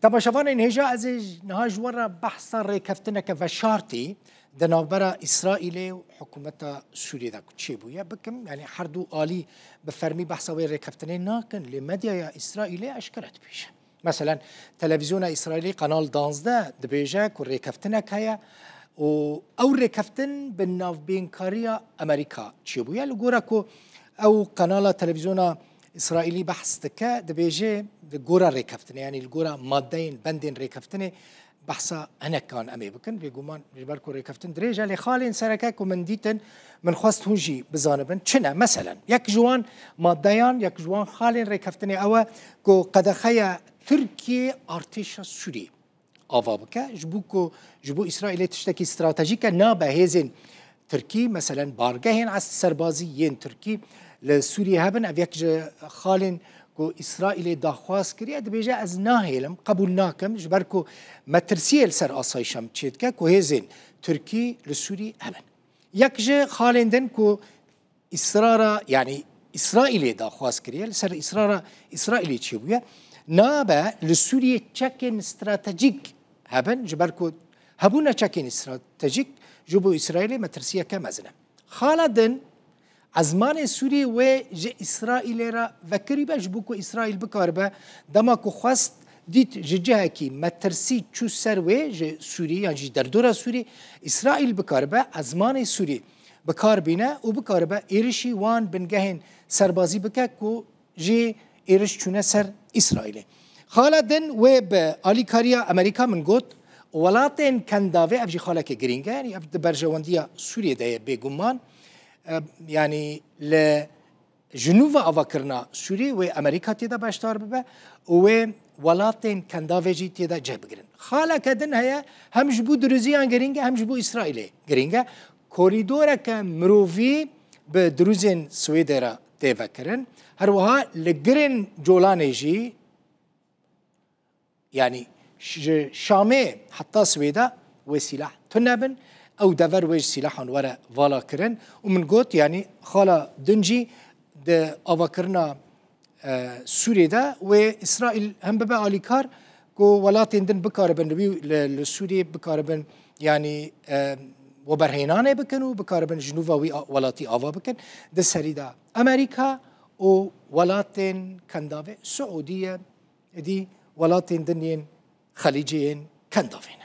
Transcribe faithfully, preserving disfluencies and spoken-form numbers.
Temaşevanên hêja, ez ê niha ji we re behsa rêkeftineke veşartî di navbera Îsraîlê û hikûmeta Sûriyê de ku çêbûye bikim. Yanî her du alî bi fermî behsa wê rêkeftinê nakin, lê medyaya Îsraîlê eşkere dibêje. Meselen, televîzyona Îsraîlê Kanal duwazdeh dibêje ku rêkeftinek heye û ew rêkeftin bi navbênkariya Amerîka çêbûye. Li gora ku ew kanala televîzyona Îsraîlî behs dike, dibêje li gora rêkeftinê, yanî li gora maddeyên, bendên rêkeftinê behsa hinekan em ê bikin. Bêguman ji ber ku rêkeftin dirêj e, lê xalên sereke ku min dîtin, min xwest hûn jî bizanibin çi ne. Meselen, yek ji wan maddeyan, yek ji wan xalên rêkeftinê ew e ku qedexeya Tirkiyê artêşa Sûriyê ava bike, ji bo ku ji bo Îsraîlê tiştekî stratejîk e, nabe hêzên Tirkî, meselen, bargehên es-, serbazî yên Tirkî li Sûriyê hebin. Ev yek ji xalên ku Îsraîlê daxwaz kiriye, dibêje, ez nahêlim, qebûl nakim, ji ber ku metirsiyê li ser asayişa min çêdike ku hêzên Tirkî li Sûriyê hebin. Yek ji xalên din ku îsrara, yanî Îsraîlê daxwaz kiriye, li ser îsrara Îsraîlê çêbûye, nabe li Sûriyê çekên stratejîk hebin, ji ber ku hebûna çekên stratejîk ji bo Îsraîlê metirsiyeke mezin e. Xala din, ezmanê Sûriyê wê ji Îsraîlê re vekirîbe, ji bo ku Îsraîl bikaribe, dema ku xwest dît ji cihekî metirsî çû ser wê, ji Sûrî yan jî derdora Sûrî, Îsraîl bikaribe ezmanê Sûrî bi kar bîne û bikaribe êrişî wan bingehên serbazî bike ku jê êriş çûne ser Îsraîlê. Xala din wê bi alîkariya Amerîka, min got, welatên Kendavê, ev jî xaleke girîng e, yanî ev di berjewendiya Sûriyê de ye bêguman. E, yanî li Jinûva avakirina Sûrî wê Amerîka tê de beşdar bibe û wê welatên Kendavê jî tê de cih bigirin. Xaleke din heye, hem ji bo Dirûziyan girîng e, hem ji bo Îsraîlê girîng e. Korîdoreke mirovî bi Dirûzên Swêdê re tê vekirin. Her wiha li girên Colanê jî, yanî ji Şamê heta Swêda wê sîlah tune bin, ew dever wê ji sîlahan were vala kirin. Û min got, yanî xala din jî di avakirina, e, Sûriyê de wê Îsraîl hem bibe alîkar ku welatên din bikaribin li wî, li, li Sûriyê bikaribin, yanî, e, weberhênanê bikin û bikaribin ji nû ve wî a-, welatî ava bikin. Di serî de Amerîka û welatên Kendavê, Siûdiye, êdî welatên din yên Xelîcê yên Kendavê.